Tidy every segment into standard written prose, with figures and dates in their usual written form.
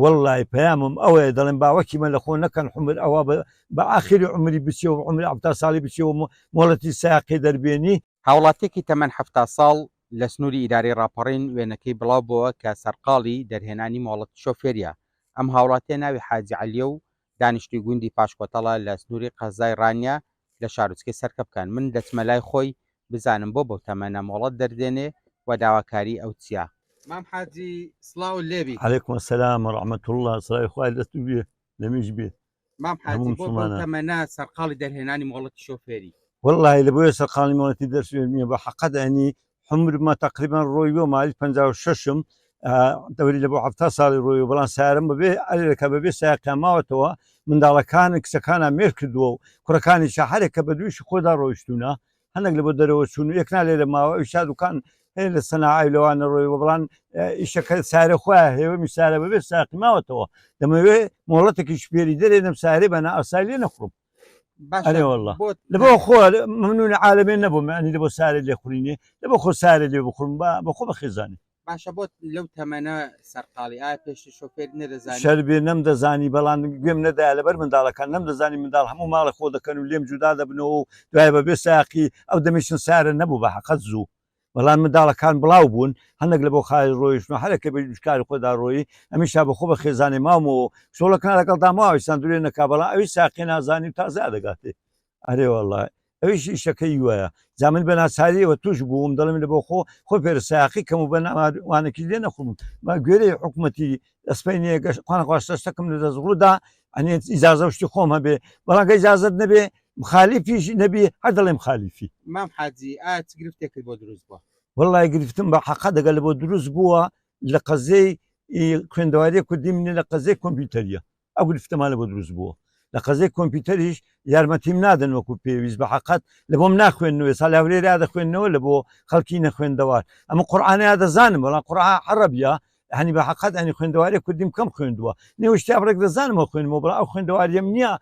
وەڵای پەیامم ئەوەیە دەڵێم باوەکی مە لەخۆ نەکەن حمر ئەوە بە ئاخری عومری بچێ و عومری 70 ساڵی بچێ و مۆڵەتی ساقی دەربێنی. هاوڵاتیەکی تەمەن 70 ساڵ لە سنووری ئیدارەی ڕاپەڕین وێنەکەی بڵاو بۆوە کە سەرقاڵی دەرهێنانی مۆڵەتی شۆفێریە، ئەم هاوڵاتیە ناوی حاجی عەلیە و دانیشتووی گوندی پاشکۆتەڵە لە سنووری قەزای ڕانیە لە شارۆچکەی سەرکەپکان، من دەچمە لای خۆی بزانم بۆ بەو تەمەنە مۆڵەت دەردێنێ و داواکاریی ئەو چیە؟ مام حاجی سڵاوت لێبی. علیکم السلام و رحمە اللە سڵاوی خوای لە تو بێ لە منیش بێ مام حاجی هەموو بۆ بەو مسوڵمانان. تەمەنە سەرقاڵی دەرهێنانی مۆڵەتی شۆفێری؟ وەڵڵاهی لە بۆیە سەرقاڵی مۆڵەتی دەرچوونیە بە حەقەت ئەنی عومرمە تەقریبەن ڕۆیوە مالی 56م دەوری لە بۆ 70 ساڵی ڕۆیوە بەڵام سارم بەبێ ئەلێکە بەبێ سایەقیان ماوەتەوە منداڵەکان کچەکانە مێر کردووە و کوڕەکانی شەحرێک کە بە دووشی خۆدا ڕۆیشتوونە هەندێک لە بۆ دەرەوە چوون و یەکنا لێرە ماوە ئەویشا دوکان هەیە لە سەناعی لەوانە ڕۆیوە بەڵام ئیشەکە سارە خۆیان هەیە سارە بەبێ ساقی ماوەتەوە دەمەوێ مۆڵەتێکی شپێری دەرێنم سارێ بە نائاسای لێ نەخڕم باشە ئەرێ والله بۆت لە بۆ خۆ ممنون عالمێ نەبووم ئەنی لە بۆ سارێ لێ خوڕینێ لە بۆ خۆ سارێ لێ بخورم بە بە خۆ بە خێزانێ باشە بۆت لەو تەمەنە سەرقاڵی ئایا پێشتر شۆفێری نەدەزانی؟ شەر بێ نەمدەزانی بەڵام گوێم نەدایە لەبەر منداڵەکان نەمدەزانی منداڵ هەموو ماڵێ خۆ دەکەن و لێم جودا دەبنەوە و دوای بە بێ ساقی ئەو دەمیشن سارە نەبوو بە حەقەت زوو بەڵام منداڵەکان بڵاو بوون هەندێک لە بۆ خاوی ڕۆیشتن و هەرەکە بە کاری خۆدا ڕۆیی ئەمیشا بە خۆ بە خێزانێ ماومەوە شۆڵەکان لەگەڵ داماویستان درێ نەکا بەڵام ئەوی ساقی نازانی و تازە دەگاتێ ئەرێ وەڵا ئەویش ئیشەکەی وایە جا من بە ناچاریەوە توش بووم دەڵێم لە بۆ خۆ خۆ پێرە ساقی کەم و بە وانەکی لێ نەخۆم بە گوێرەی حکوومەتی ئەسپینیە گەشت خوان خواستە شتەکەم لە دەستڕوودا ئەنێ ئیجازە و شتی خۆم هەبێ بەڵام گە ئیجازەت نەبێ مخالیفیش نەبی هەر دەڵێم خالیفی. مام حاجی ئایا چ گرفتێکت بۆ دروست بووە؟ وەڵای گرفتم بە حەقە دەگە لە بۆ دروست بووە لە قەزیەی خوێندەواریە کوردی منی لە قەزیەی کۆمپیوتەریە ئەو گرفتەمان لە بۆ دروست بووە لە قەزیەی کۆمپیوتەریش یارمەتیم نادەن وەکو پێویست بە حەقەت لە بۆم ناخوێندنەوە ئێستا لە هەولێرا دەخوێندنەوە لە بۆ خەڵکی نەخوێندەوار ئەمە قورئانیا دەزانم بەڵام قورئان عەڕەبیە هەنی بە حەقەت ئەنی خوێندەواری کوردیم کەم خوێندووە نێوشتیا بڕێک دەزانمەوە خوێنمەوە بەڵام ئەو خوێندەواریەم نییە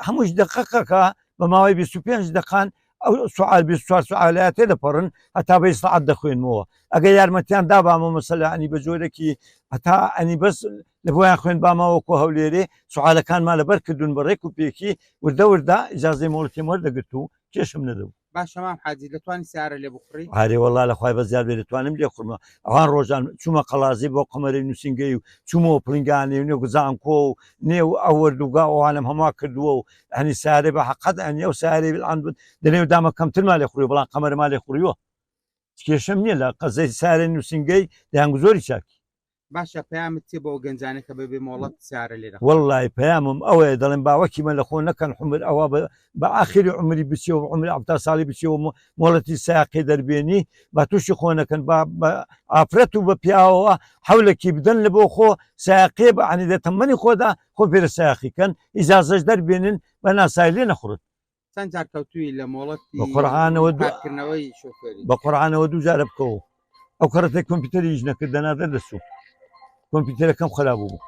هەمووش دقەقەکە بە ماوەی 25 دقان ئەو سوال 24 سوالەیە تێدەپەڕن هەتا بە ساعت دەخوێنمەوە ئەگەر یارمەتیان دابامە مەسەلە ئەنی بە جۆرێکی هەتا ئەنی بەس لە بۆیان خوێن بامەوە وەکو هەولێرێ سوالەکانمان لەبەر کردوون بە ڕێک و پێکی وردە وردە ئیجازەی مۆڵەتیم وەردەگرت و کێشم نەدەبوو. باشە مام حاجی دەتوانی سەیارە لێ بخوڕی؟ ئارێ وەڵا لە خوای بەزیاد بێ دەتوانم لێ خوڕمە ئەوان ڕۆژان چوومە قەڵازی بۆ قەمەرەی نووسینگەی و چوومەوە پڵینگانێ و نێو زانکۆ و نێو ئەو وەردوگا ئەوانم هەموو کردووە و ئەنی سارێ بە حەقەت ئەنی ئەو سارێ ئەن دەنێو دامە کەمترمان لێ خوڕیوە بەڵام قەمەرەمان لێ خوڕیوە کێشەم نییە لە قەزەی سارێ نووسینگەی دەیانگو زۆری چاکی. باشە پەیامت چیە بۆ ئەو گەنجانەی کە بەبێ مۆڵەت سیارە لێ دەخڕن؟ وەڵڵای پەیامم ئەوەیە دەڵێم باوەکی مە لە خۆ نەکەن حومر ئەوە بە ئاخری عومری بچێ و عومری 70 ساڵی بچێ و مۆڵەتی ساقی دەربێنی با تووشی خۆ نەکەن با بە ئافرەت و بە پیاوەوە حەولەکی بدەن لە بۆ خۆ ساقێ بە عنی لە تەمەنی خۆدا خۆ پێرە ساقی کەن ئیجازەش دەربێنن بە ناسای لێ نەخورن. چەند جار کەوتووی لە مۆڵەتی بە قورعانەوە دوو پاککردنەوەی شۆفێری؟ بە قورعانەوە دوو جارە بکەوە ئەو کەڕەتەی کۆمپیوتەریش نەکرد دەنا دەردەچوو کۆمپیوتەرەکەم خراپ بوو.